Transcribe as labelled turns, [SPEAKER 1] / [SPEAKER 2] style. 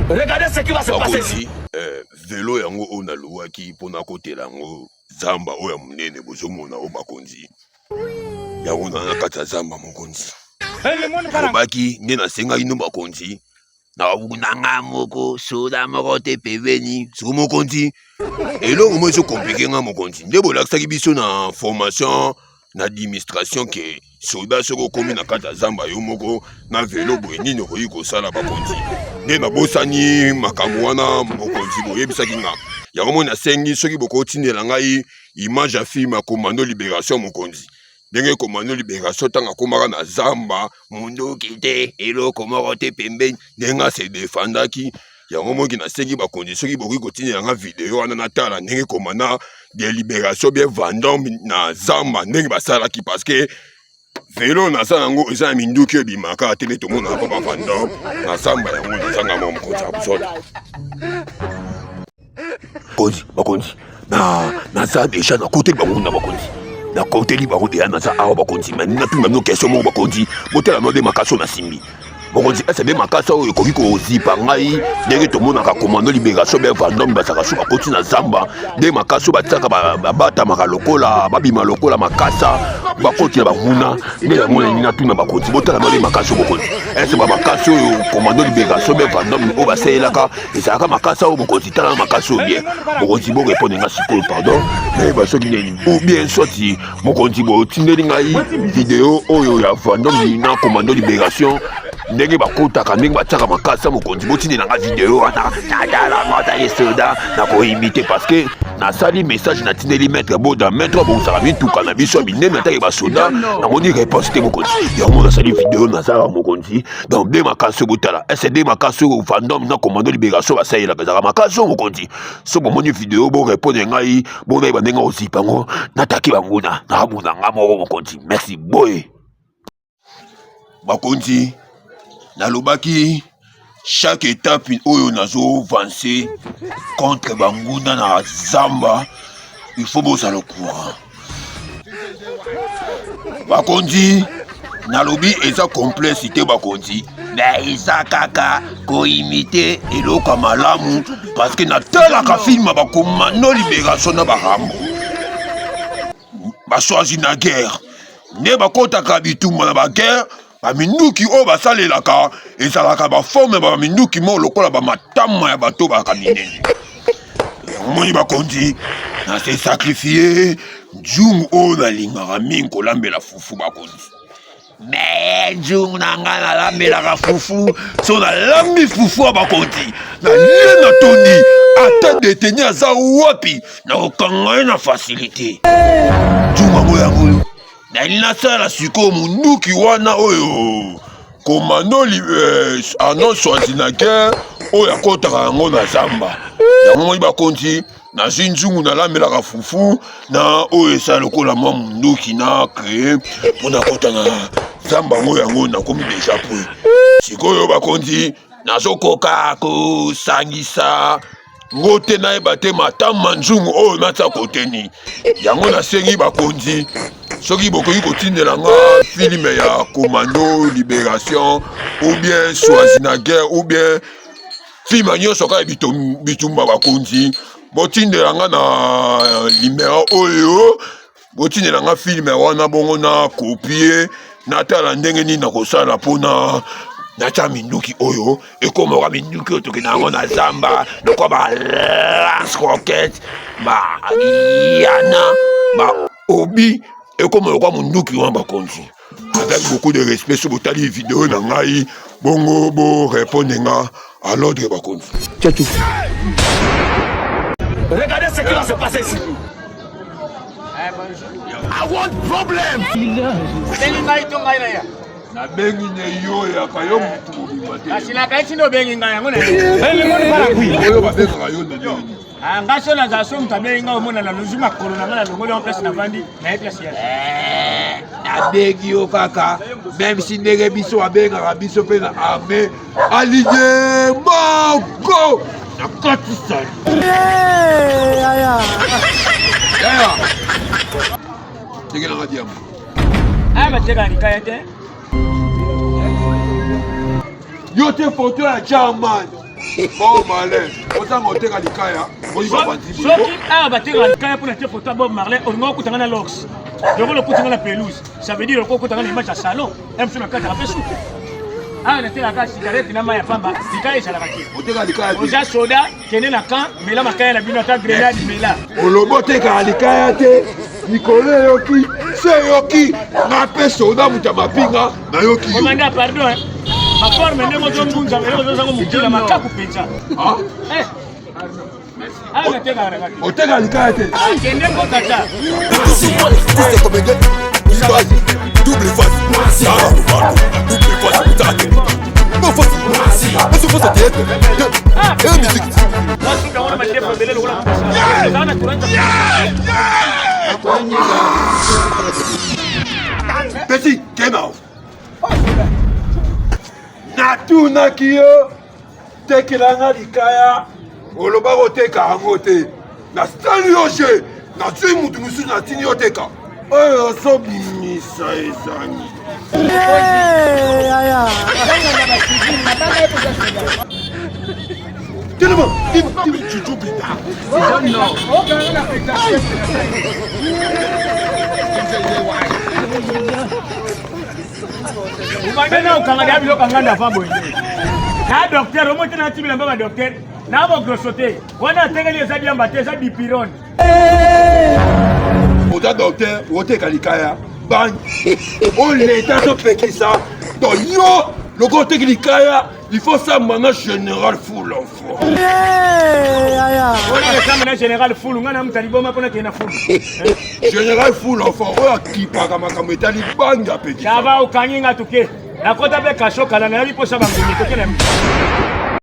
[SPEAKER 1] Regardez ce qui va se passer ici.
[SPEAKER 2] Bakonzi, velo yango oyo naluwaki mpo nakotela yango zamba oyo ya monene bozomona oyo bakonzi yango na kati ya zamba mokonzi nalobaki nde nasengaki no bakonzi na nga moko soda moko te pembeni soko mokonzi eloko moko ezokomplike nga mokonzi nde bolakisaki biso na formation na administration ke soda soki okomi na kati ya zamba yo moko na velo boye nini okoki kosala bakonzi nde nabosani makambo wana mokonzi boyebisaki nga yango moi nasengi soki bokotindela ngai image ya film ya commando liberation mokonzi ndenge commando liberation ntango akomaka na zamba munduki te eloko moko te pembeni ndenge ase defandaki yango moki nasengi bakonzi soki bokoki kotindela nga video wana natala ndenge commandant de liberation bien vendome na zamba ndenge basalaki parce que velo naza yango eza na minduki oyo ebimaka te nde tomonaka mpo bavandome na zamba yango nazanga mwa mokonzi ya buzoto bakonzi bakonzi naza deja nakoteli bango na bakonzi nakoteli bango deja naza awa bakonzi me natuna bino question moko bakonzi botala no nde makasi oyo nasimbi mokonzi ese nde makasi oyo ekoki kozipa ngai ndenge tomonaka commando libération be vendome bazalaka so bakoti na zamba nde makasi oyo batiaka babatamaka lokola babima lokola makasa bakoti na banguna nde yango nalingi natuna bakonzi botala no nde makasi oyo bokonzi ese bamakasi oyo commando libération be vendome oyo basalelaka ezalaka makasi oyo mokonzi tala makasi oyo bien mokonzi bo répondre nga sikoyo pardon nayeba soki nini ou bien soit mokonzi botindeli ngai video oyo ya vendome na commando libération ndenge bakotaka ndenge batiaka makasi ya mokonzi botindela nga video wana natala ngota soda nakoimite parce que nasali message natindeli maître boda maître abongisaka mituka na biso ya minene atake basoda namoni réponse te mokonzi yango nasali video nazalaka mokonzi donc nde makasi oyo botala ese nde makasi oyo vandome na commando libération basalelaka ezalaka makasi oyo mokonzi so bomoni video borepondre ngai bonayeba ndenge ozipa yango nataki banguna nakamona nga moko mokonzi merci boye bakonzi nalobaki chaque étape oyo nazo avancer contre banguna na zamba il faut bozala courant bakonzi nalobi eza complexe te bakonzi me eza kaka koimite eloko ya malamu parceke natalaka filme bakomando liberation na barambo baswazi na guerre nde bakotaka bitumba na baguerre baminduki oyo basalelaka ezalaka baforme ya baminduki moko lokola bamatama ya bato bayaka minene omoni bakonzi na se sacrifie nzungu oyo nalingaka mingi kolambela fufu bakonzi me nzungu na ngai nalambelaka fufu so nalambi fufu ya bakonzi nalie natondi ata deteni aza wapi nakokanga ye na facilité nzungu yango yango Nalingi nasala sikoyo munduki wana oyo komando Arnold Schwarzenegger oyo akotaka yango na zamba. Yango moni bakonzi nazwi nzungu nalambelaka fufu na oyo esala lokola mwa munduki na cree mpo nakota na zamba yango yango nakomi deja pwe. Sikoyo bakonzi nazokoka kosangisa ngo te nayeba te matama nzungu oyo natia koteni yango nasengi bakonzi soki bokoki kotindela nga filme ya commando liberation ou bien Schwarzenegger ou bien filme nyonso kaka bitumba bakonzi botindela nga na limero oyo Botindela nga film wana bongo na kopie natala ndenge nini nakosala mpona natya minduki oyo ekomaka minduki oyo tokenda yango na zamba lokola ba lance roquette ba yana ba obi ekoma lokola monduki wana bakonzi avec beaucoup de respect so botali video na ngai bongo bo répondre nga à l'ordre bakonzi.
[SPEAKER 1] Tchatchou. Regardez ce qui va se passer ici.
[SPEAKER 2] I want problem.
[SPEAKER 3] Obengi ngai to ngai na ya?
[SPEAKER 2] Nabengi ne yo yaka yo mutu mobimba te.
[SPEAKER 3] Kasi nakanisi nde obengi ngai yango na
[SPEAKER 2] Oyo babengaka yo na nini?
[SPEAKER 3] Ah, ngai so nazala so moto abengi ngai omona nalozwi makolo na ngai nalongoli yango place navandi naye place ya
[SPEAKER 2] eh, nabengi yo kaka meme si ndenge biso babengaka biso mpe na armée alinye moko na kati sali yaya ndenge nanga diambo
[SPEAKER 3] aya bateka likaya te
[SPEAKER 2] yo te foto ya german. Bob Marley ozanga oteka likaya
[SPEAKER 3] soki awa batekaka likaya mpo na tie foto ya Bob Marley olinga okutanga na lox lokola okutanga na pelouse, ça veut dire okokutanga na image ya salon mso na kataka mpe suki. Awa natekaka cigarette na mai ya pamba, likaya ezalaka te.
[SPEAKER 2] Oteka likaya te.
[SPEAKER 3] Oza soda, kende na camp, mela makaya na bino, ata grenade mela.
[SPEAKER 2] Olobi otekaka likaya te, likolo eyoki se eyoki nga mpe soda moto ya mapinga nayoki yo.
[SPEAKER 3] Komanda, pardon, hein. Baforme ndenge ozongunza eloko ozozango mokila makaku mpenza.
[SPEAKER 2] Ah?
[SPEAKER 3] Eh, awa natekaka na kati.
[SPEAKER 2] Oteka likaya te.
[SPEAKER 3] Kende kotata.
[SPEAKER 2] Double face, double face, double face,
[SPEAKER 3] Ah, wasuka wana mandefu ebele lokola ozala na courant.
[SPEAKER 2] Petit, kena natunaki yo tekelanga likaya, oloba koteka yango te. Nasali yo je nazwi mutu mosusu natini yo teka oyo ozobimisa ezangi. Telema, juju bita.
[SPEAKER 3] Ubanda na okanga da biloko nganda fa boye. Na docteur omo te na tibila mba ba docteur na bo grosso te. Wana atekeli eza diamba te, eza dipirone.
[SPEAKER 2] Oza docteur, oteka likaya bangi oyo leta azopekisa. To yo lokola oteki likaya, il faut samba na général Fulu enfant.
[SPEAKER 3] Wana esamba na général Fulu, nga na mutu aliboma mpona kende na Fulu.
[SPEAKER 2] Général Fulu enfant oyo akipaka makambo etali bangi apekisa.
[SPEAKER 3] Kava okangi nga tuke. Nakota mpe kasho kala nayebi mposa bangumi toke na.